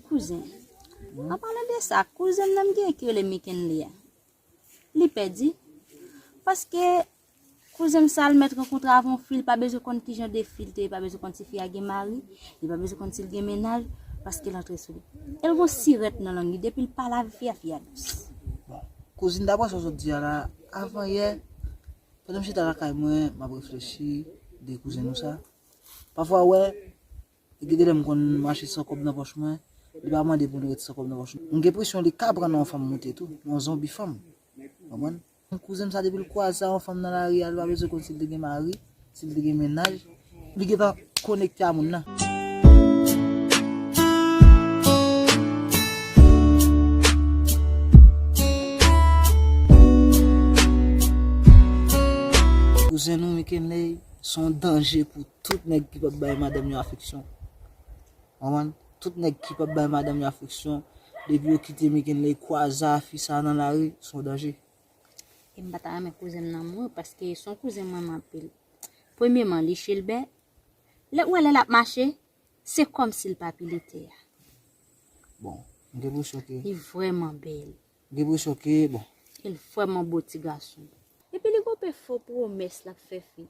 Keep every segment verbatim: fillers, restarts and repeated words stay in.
Kouzen, an palan de sa, kouzen m nan m gen ki rele Mikenley a. Li pèdi. Paske kouzen m sa l mèt rankontre avè yon fi, li pa bezwen konn kijan de fi l te ye, li pa bezwen konn si fi a gen mari, li pa bezwen konn si l gen mennaj, paske l antre sou li. E l gon sirèt nan lang li, depi l pale avè fi a, fi a dous. Bon, kouzin, daprè sa w sot di a la, avan yè, pandan m chita lakay mwen, m ap reflechi de kouzen nou sa. Pafwa, wè, e gen de lè m konn mache san kòb nan pòch mwen, li pa mande pou li ret san kòb nan pòch mwen. M gen enpresyon li ka pran nan yon fanm moute tou, yon zonbi fanm. Konprann? Kouzen m sa, depi l kwaze a yon fanm nan lari a, li pa bezwen konn si l te gen mari, si l te gen mennaj, li gentan konekte a moun nan. Kouzen nou, Mikenley, se yon danje pou tout nèg ki p ap bay madanm yo afeksyon. Konprann? Tout nèg ki p ap bay madanm yo afeksyon, depi yo kite Mikenley kwaze a fi sa nan lari, se yon danje. E m pa ta renmen kouzen m nan mouri, paske se yon kouzen mwen m anpil. Premyeman, li chilbè. Lè, ou wè lè l ap mache, se kòmsi l pa pile tè a. Bon, m gen enpresyon ke. Li vrèman bèl. M gen enpresyon ke, bon. E l vrèman bo ti gason. Epi li gon pe fo pwomès l ap fè fi.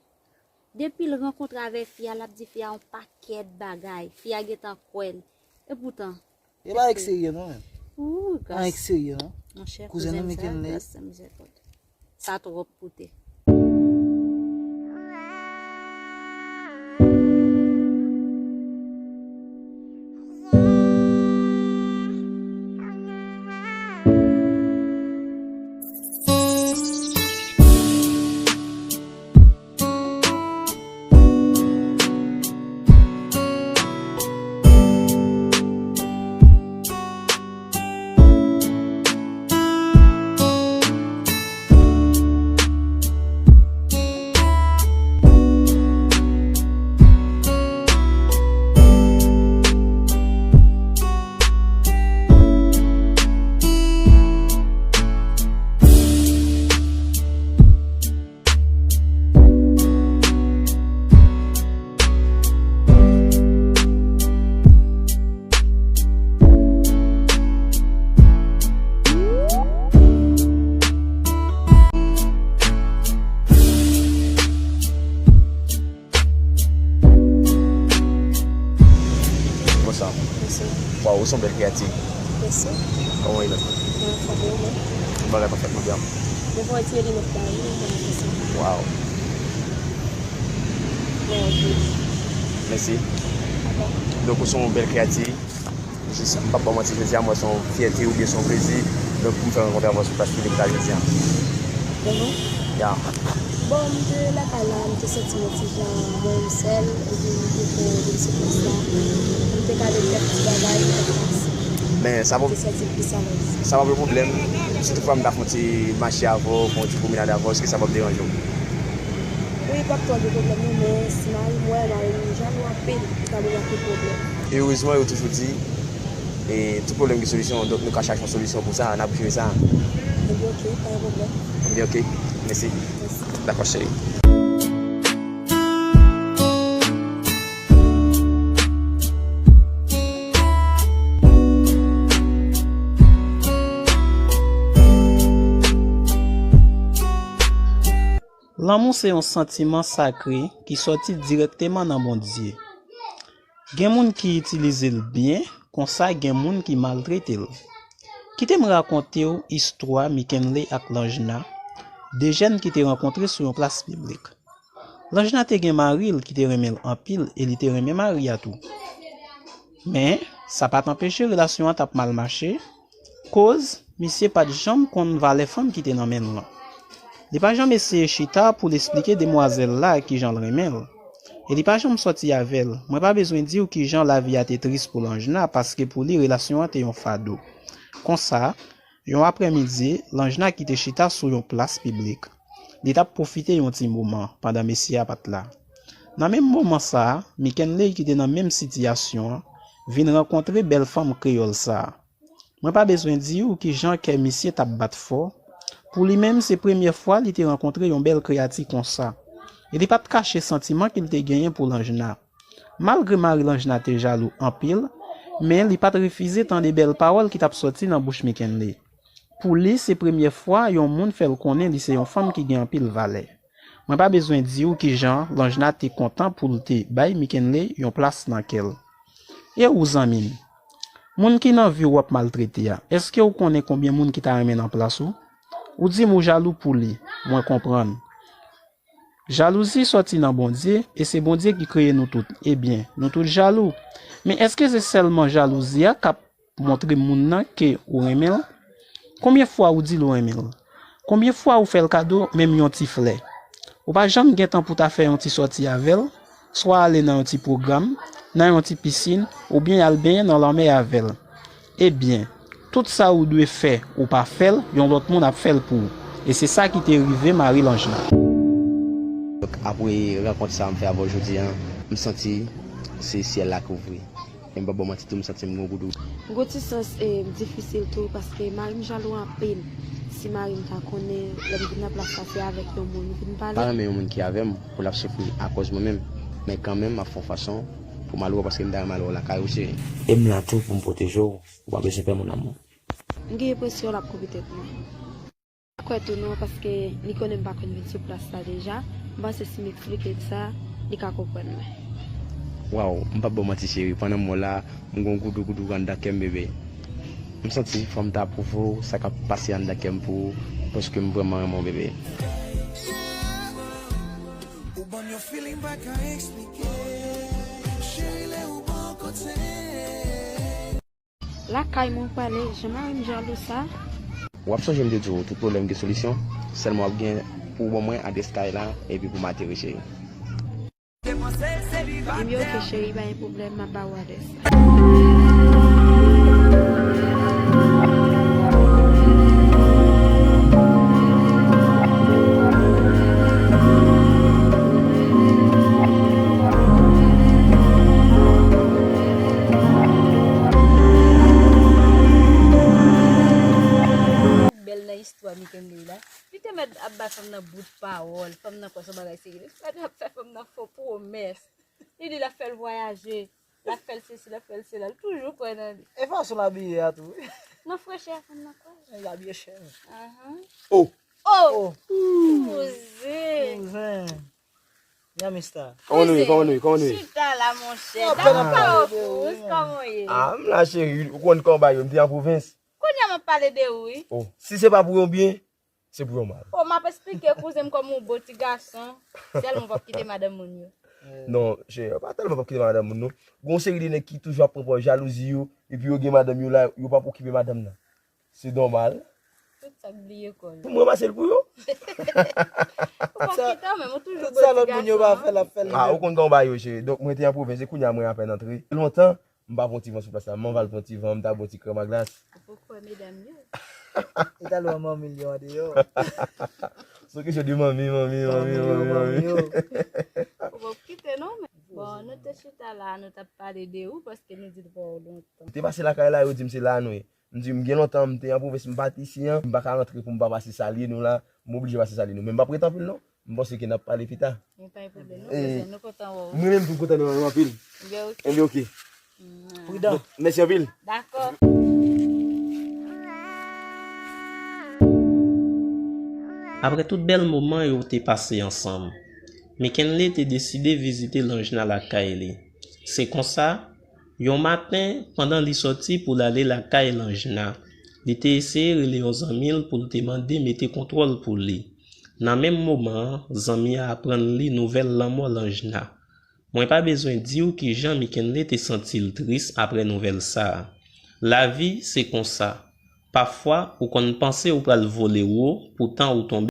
Depi l rankontre avè fi a, l ap di fi a yon pakèt bagay. Fi a gentan kwè l. Epoutan, E pa ek serye non, men. Ooh, Pa ek gras. serye non. Monchè, Kouzen kouzen nou m sa, Mikenley. Gras sa mizèrikòd. Sa twòp pou te. Bonswa. Mèsi. Waw, ou se yon bèl kreyati. Mèsi. Kòman w ye menm? Mwen anfòm, e ou menm? Bagay pa fèt, madanm. Mwen voye ti linèt la, wi, mwen fè sa. Waw. Mwen ok. Mèsi. Dakò. Donk, ou se yon bèl kreyati. Jis, m p ap ba w manti, jodi a, mwen se yon fyète oubyen se yon plezi. Donk, pou m fè rankontre avè w sou plas piblik la jodi a. Mhm. Ya. Bon, m te lakay la, m te santi mwen ti jan mwen menm sèl, epi m te fè vin sou plas la. M te gade kèk ti bagay ki t ap pase. Men sa M p te santi m plis alèz. Sa p ap yon pwoblèm. Si toutfwa m ta fè yon ti mache avè w, fè yon ti pwomenad avè w, èske sa p ap deranje w? Wi, p ap twò gen pwoblèm non, men si mari m wè, mari m jalou anpil, li ka vin ak yon pwoblèm. Erezman, yo toujou di, e, tout pwoblèm gen solisyon, donk nou ka chache yon solisyon pou sa, n ap jere sa. Ebyen, ok, pa gen pwoblèm. Ebyen, ok, mèsi. Mèsi. Dakò, cheri. Lanmou se yon santiman sakre ki sòti dirèkteman nan Bondye. Gen moun ki itilize l byen, konsa gen moun ki maltrete l. Kite m rakonte w istwa Mikenley ak Lanjna, de jèn ki te rankontre sou yon plas piblik. Lanjna te gen mari l ki te renmen l anpil e li te renmen mari a tou. Men, sa pa t anpeche relasyon an t ap mal mache, koz misye pa t janm konn valè fanm ki te nan men l lan. Li pa janm eseye chita pou l esplike demwazèl la kijan l renmen l. E li pa janm sòti avè l. Mwen pa bezwen di w kijan lavi a te tris pou Lanjna, paske pou li relasyon an te yon fado. Konsa, yon aprèmidi, Lanjna ki te chita sou yon plas piblik, li t ap pwofite yon ti moman pandan mesye a pa t la. Nan menm moman sa a, Mikenley ki te nan menm sitiyasyon an, vin rankontre bèl fanm kreyòl sa a. Mwen pa bezwen di w kijan kè misye t ap bat fò. Pou li menm, se premyè fwa li te rankontre yon bèl kreyati konsa. E li pa t kache santiman ke l te genyen pou Lanjna. Malgre mari Lanjna te jalou anpil, Men li pa t refize tande bèl pawòl ki t ap sòti nan bouch Mickenley. Pou li, se premyè fwa yon moun fè l konnen li se yon fanm ki gen anpil valè. Mwen pa bezwen di w kijan Lanjna te kontan pou l te bay Mickenley yon plas nan kè l. E ou, zanmi m? Moun ki nan vi w w ap maltrete a, èske w konnen konbyen moun ki ta renmen nan plas ou? Ou di m ou jalou pou li, mwen konprann. Jalouzi sòti nan Bondye, e se Bondye ki kreye nou tout. Ebyen, nou tout jalou. Men èske se sèlman jalouzi a k ap montre moun nan ke ou renmen l? Konbyen fwa ou di l ou renmen l? Konbyen fwa ou fè l kado menm yon ti flè? Ou pa janm gen tan pou ta fè yon ti sòti avè l, swa ale nan yon ti pwogram, nan yon ti pisin, oubyen al benyen nan lanmè avè l. Ebyen, tout sa ou dwe fè, ou pa fè l, yon lòt moun ap fè l pou ou. E se sa ki te rive mari Lanjna. Donk, apre rankont sa a m fè avè w jodi a, m santi se syèl la k ouvri. E m p ap ba w manti tou, m santi m gon goudou. M gon ti sans e, difisil tou, paske mari m jalou anpil. Si mari m ta konnen, lè m vin nan plas la, se avèk yon moun m vin pale. Pa renmen yon moun ki avè m, pou l ap soufri akòz mwen menm. Men kanmenm, m ap fè yon fason pou m al wè w, paske m ta renmen al wè w lakay ou, cheri. E m la tou pou m pwoteje w, ou pa bezwen pè, mon amour. M gen enpresyon l ap koupe tèt mwen. M pa kwè tou non, paske li konnen m pa konn vin sou plas la deja. M panse si m eksplike l sa, li ka konprann mwen. Waw, m p ap ba w manti, cheri, pandan m wè w la, m gon goudou goudou anndan kè m, bebe. M santi fò m ta pwouve w sa k ap pase anndan kè m pou ou, paske m vrèman renmen w, bebe. Ou ban m yon feeling m pa ka eksplike. Cheri, lè ou bò kote. Lakay mwen prale, jan mari m jalou sa. W ap sonje m te di w tout pwoblèm gen solisyon, sèlman w ap gen pou w ban mwen adrès kay la, epi pou m atere, cheri. Ebyen oke cheri, pa gen pwoblèm, m ap ba ou adrès la. Bèl nan istwa Mickenley la. Li te mèt ap bay fanm nan bout pawòl, fanm nan kwè se yon bagay serye. Li te mèt ap fè fanm nan fo pwomès. Li di l ap fè l vwayaje, l ap fè l sesi, l ap fè l sela, li toujou kwè nan li. E fason l abiye a tou wi. Nan frechè fanm nan kwè. Li abiye chè. Ahan. Oh! Oh! Kouzen! Kouzen! Yamista. Kòman nou ye? Kòman nou ye? Kòman nou ye? Chita la monchè. Dakò, Fous, kòman w ye? Ah, m la cheri, ou konn kòman bagay yo, m te an pwovens. Kounye a m ap pale de ou wi. Oh, si se pa pou yon byen, se pou yon mal. Oh, m ap esplike kouzen m kòm yon bon ti gason. Sèlman w p ap kite madanm moun yo. Non, cheri, pa tèlman p ap kite madanm moun non. Gon seri de nèg ki toujou ap pran pòz jalouzi yo, epi yo gen madanm yo la, yo p ap okipe madanm nan. Se nòmal. Tout sa k bliye kò yo. Pou m ranmase l pou yo. Ou p ap kite w menm, ou toujou bon ti gason. Tout sa lòt moun yo pa fè, l ap fè l li menm. Ah, ou konn kòman bagay yo, cheri. Donk, mwen te an pwovens, e kounye a mwen apèn antre. Lontan, m pa pran ti van sou plas la, m anvan l pran ti van, m ta pran ti krèm a glas. Ou poko wè medam yo. E talè w manmi l yo andeyò. Se yon kesyon de manmi, manmi, manmi, manmi, manmi. Ou p ap kite non, men. Bon, nou te chita la, nou t ap pale de ou, paske nou di l pa w lontan. M te pase lakay la, yo di m se la nou ye. M di, m gen lontan, m te an pwovens, m pa t isi an, m pa ka rantre pou m pa pase salye nou la, m oblije pase salye nou. Men m p ap ret anpil non. M panse ke n ap pale pita. Men pa gen pwoblèm, non, kouzen, nou kontan wè w. Mwen menm tou m kontan nou anpil. Ebyen, oke. Ebyen, oke. Pridan. Mèsi anpil. Dakò. Apre tout bèl moman yo te pase ansanm, Mickenley te deside vizite Lanjna lakay li. Se konsa, yon maten, pandan li sòti pou l ale lakay Lanjna, li te eseye rele yon zanmi l pou l te mande mete kontwòl pou li. Nan menm moman an, zanmi a aprann li nouvèl lanmò Lanjna. Mwen pa bezwen di w kijan Mickenley te santi l tris apre nouvèl sa a. Lavi, se konsa. Pafwa, ou konn panse ou pral vole wo, poutan ou tonbe